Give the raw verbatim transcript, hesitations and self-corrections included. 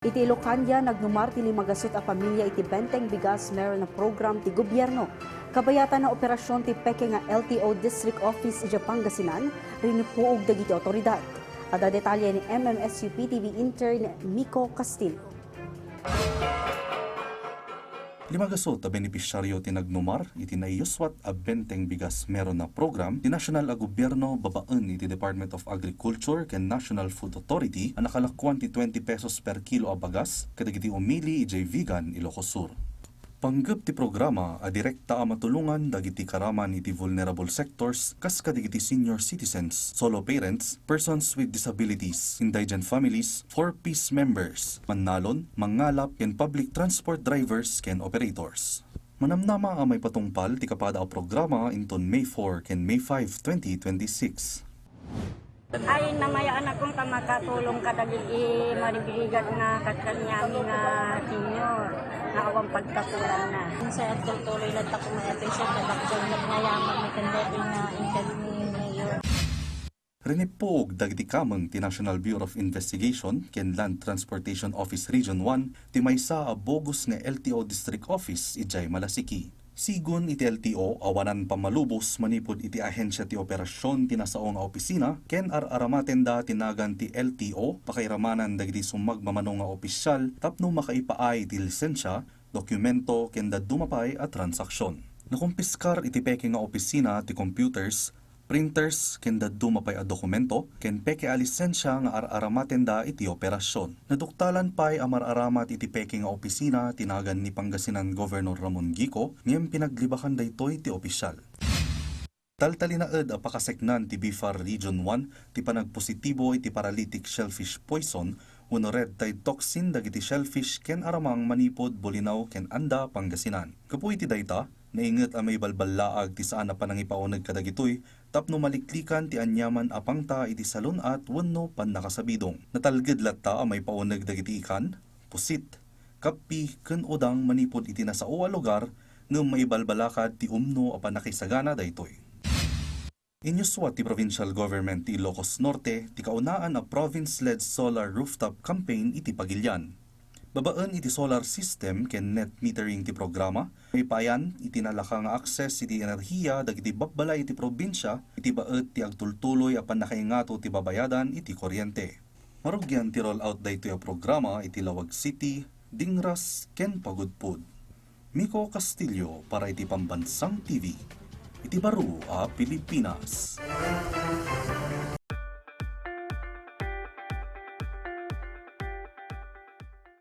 Iti Ilocania, nagnumar ti limagasut a pamilia iti Benteng Bigas Meron a Program ti Gobierno. Kabayatan a operasyon ti peke nga L T O District Office idiay Pangasinan, rinipuog dagiti awtoridad. Adda detalye ni M M S U P T V intern Miko Castillo. Limagasut a benepisyaryo ti nagnumar iti naiyuswat a Benteng Bigas Meron a Program ti nasyonal a gobierno babaen iti Department of Agriculture ken National Food Authority a nakalakuan ti twenty pesos per kilo a bagas kadagiti umili idiay Vigan, Ilocos Sur. Panggep ti programa a direkta a matulongan dagiti karaman iti vulnerable sectors kas kadagiti senior citizens, solo parents, persons with disabilities, indigent families, four Ps members, mannalon, mangngalap, ken public transport drivers ken operators. Manamnama a maipatungpal ti kapada a programa inton May four ken May five, twenty twenty-six. Ay, namayaan akong ta makatulong kadagiti marigrigat nga kadkaniami nga senior nga awan pagtapulan na. Sa agtultuloy lang ta kung may atensyon, nabakyan na pinayaman ni Candete nga interview ni Mayor. Rinipuog dagiti kameng ti National Bureau of Investigation ken Land Transportation Office Region one ti maysa a bogus nga L T O District Office idiay Malasiqui. Sigun iti L T O, awanan pammalubos manipud iti ahensia ti operasyon ti nasao nga opisina ken ar-aramatenda ti nagan ti L T O, pakairamanan dagiti sumagmamano nga opisyal tapno makaipaay ti lisensia, dokumento ken dadduma pay a transaksyon. Nakumpiskar iti peke nga opisina ti computers, printers ken dadduma pay a dokumento ken peke a lisensia nga ar-aramatenda iti operasyon. Naduktalan pay a mar-aramat iti peke nga opisina ti nagan ni Pangasinan Governor Ramon Gico ngem pinaglibakan daytoy ti opisyal. Taltalinaed a pakaseknan ti BFAR Region one ti panagpositibo iti paralytic shellfish poison wenno red tide toxin dagiti shellfish ken aramang manipud Bolinao ken Anda, Pangasinan. Gapu iti dayta, nainget a maibalballaag ti saan a panangipauneg kadagitoy tapno maliklikan ti aniaman a pangta iti salun-at wenno pannakasabidong. Natalged latta a maipauneg dagiti ikan, pusit, kappi, ken udang manipud iti nasao a lugar ngem maibalbalakad ti umno a pannakaisagana daytoy. Inyuswa ti provincial government ti Ilocos Norte ti kaunaan a province-led solar rooftop campaign iti Pagilian. Babaen iti solar system ken net metering ti programa, maipaayan iti nalaka nga akses iti enerhiya dagiti babbalay iti probinsia iti baet ti agtultuloy a pannakaingato ti babayadan iti kuryente. Marugian ti roll-out daytoy a programa iti Laoag City, Dingras, ken Pagudpud. Miko Castillo para iti Pambansang T V, iti baro a Pilipinas.